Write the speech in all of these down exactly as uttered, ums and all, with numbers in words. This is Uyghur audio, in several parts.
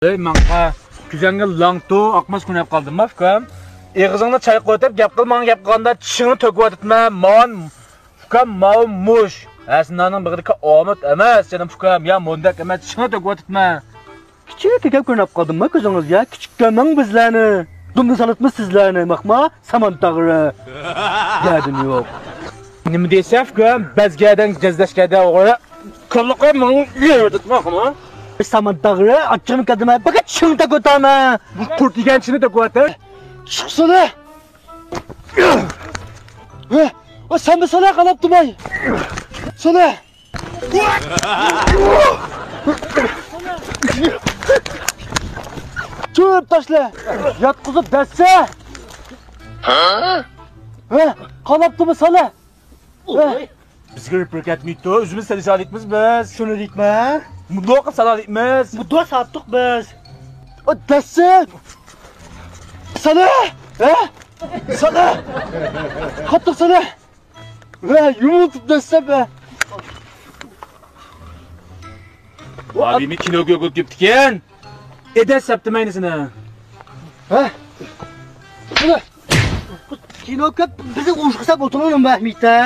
ئەي ماڭقا، كۆزۈڭگە لاڭتۇ ئاقماس كۈنەپ قالدىمما ئۇكام؟ ئېغىزىڭنى چايقىۋېتىپ گەپ قىل، ماڭا گەپ قىلغاندا چىشىڭنى تۆكۈۋېتىپمەن. مان ئۇكام، ماۋۇ مۇش. ھەسىنانىڭ بېغىدىكى ئامۇت ئەمەس جېنىم ئۇكام، يا مۇندەك ئەمەس، چىشىڭنى تۆكۈۋېتىپمەن. كىچىك كۆكەپ كۆرۈنۈپ قالدىمما كۆزىڭىزگە؟ كىچىك كۆرمەڭ بىزلەرنى. دۇمنى سالىتمىز سىزلەرنى، ماقما سامان تاغرى. دەردىم يوق. نېمە دەيسەن ئۇكام؟ بەزگەدەڭ جەزلەشكەدە ئوغرى. كاللىقى ماڭا يېرىدىتما قاما. سامان تاغرى، ئاچچىقىم كەلدىمە، پەقەت چىشىڭنى تۆكۈۋاتىمەن. بۇ قۇرت يېگەن چىشىنى تۆكۈۋاتىمەن. چىقسىلە. ۋە، ۋە، سەن بىر سالە قالاپ تۇرماي. سالە. چۆپ تاشلە. ياتقۇزۇپ دەسسە. ھە؟ قالاپ تۇرما سالە. ۋە. بىزگە رېپېر كەتمەيتتى، ئۆزىمىز سېلىشالايتمىز بىز. شۇنى دەيتمە. مۇنداق قىلىپ سالالايتمىز. مۇنداق ساتتۇق بىز. ئا، دەسسە. سالە. ھە؟ سالە. قاتتىق سالە. ۋە، يۇمۇلتۇپ دەسسە بە. ئابىمى كىنوگا ئۆگۈت كېپتىكەن. ئەدەس سەپتىمەينى سېنى. ھە؟ كىنو كۆپ، بىزنى ئۇرۇشقا سەپ ئولتۇرۇڭ مەھمىتە.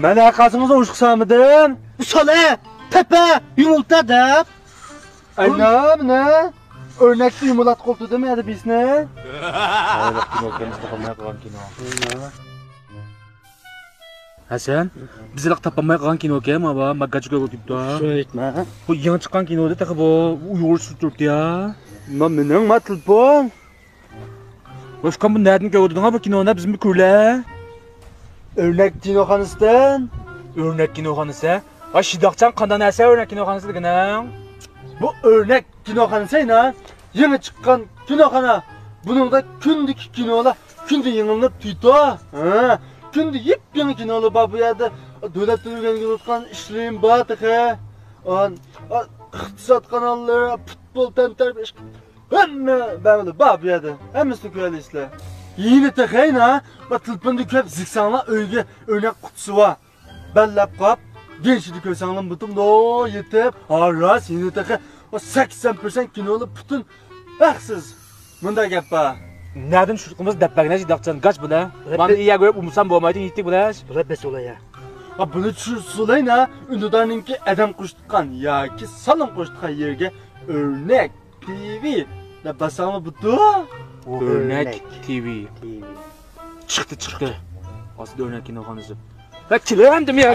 مەن ھەرقايسىڭىزنى ئۇرۇشقا سالمىدىم. سالە، تەپە، يۇمۇلتا دەپ. ئەينا، مانا. ئۆرنەكتە يۇمۇلاتقا ئولتۇردۇم، ئەدە بىزنى. ھايلىق كىنو كەمسىتە قالماي قالغان كىنو. ھەسەن، بىز ھېلىقى تاپالماي قالغان كىنوكەن، مانا، ماگاچ كۆرۈپ كېتىپتۇ. شۇنى ئېيتما. بۇ يېڭى چىققان كىنودى تېخى بۇ، ئۇيغۇرچە سۈرتۈرۈپتۇ يا. ما مېنىڭ ما تېلېفون. ۋاي ئۇكام، بۇ نەدىن كۆرۈۋاتىدىڭ بۇ كىنونى، بىزمۇ كۆرەي. ئۆرنەك كىنوخانىسىدىن. ئۆرنەك كىنوخانىسى؟ ۋاي شىداقچان، قانداق نەرسە ئۆرنەك كىنوخانىسى دېگىنىڭ؟ بۇ ئۆرنەك كىنوخانىسى ئىنا. يېڭى چىققان كىنوخانا. بۇنىڭدا كۈندىكى كىنولار كۈندە يېڭىلىنىپ تۇرىدۇ. ھە، كۈندە يېپيېڭى كىنولار بار بۇ يەردە. دۆلەتتە ئۆگەنگىلى تۇرغان ئىشلىرىم بار تېخى. ئان-، ئا، ئىقتىساد قاناللىرى، پۇتبول تەنتەربىيە، ھەممە بەرمىدى بار بۇ يەردە. ھەممىسىنى كۆرەلەيسىلەر. يەنە تېخى ئىنا، بۇ تېلېفوندا كۆرۈپ زىكساڭلار ئۆيگە ئۆرنەك قۇتىسى بار. بەللەپ قاپ، گېنشىدە كۆرسەڭلار بۇتۇمدا يېتىپ، ھاراس، يەنە تېخى ئۇ سەكسەن پىرسەنت كىنولار پۈتۈن ھەقسىز. مۇنداق گەپ بار. نەدىن چۈشۈرۈپ قىلمىسا دەپ بەرگىنە شىداقچان، گاچ بۇلە. مانا يەگە قويۇپ ئۇمسام بولمايدۇ، يېتىك بۇلە. بۇلە بەس ئۇلا يا. ھا، بۇنى چۈشۈرسىلەينا، ئۈندىدارنىڭكى ئادەم قوشتۇققان ياكى سالام قوشتۇققان يېرىگە ئۆرنەك تىۋى دەپ باسساڭلار بۇتۇ. ئۆرنەك تىۋى. چىقتى، چىقتى. ئاستىدا ئۆرنەك كىنوخانىسى. ۋە كېلەمدىم يا.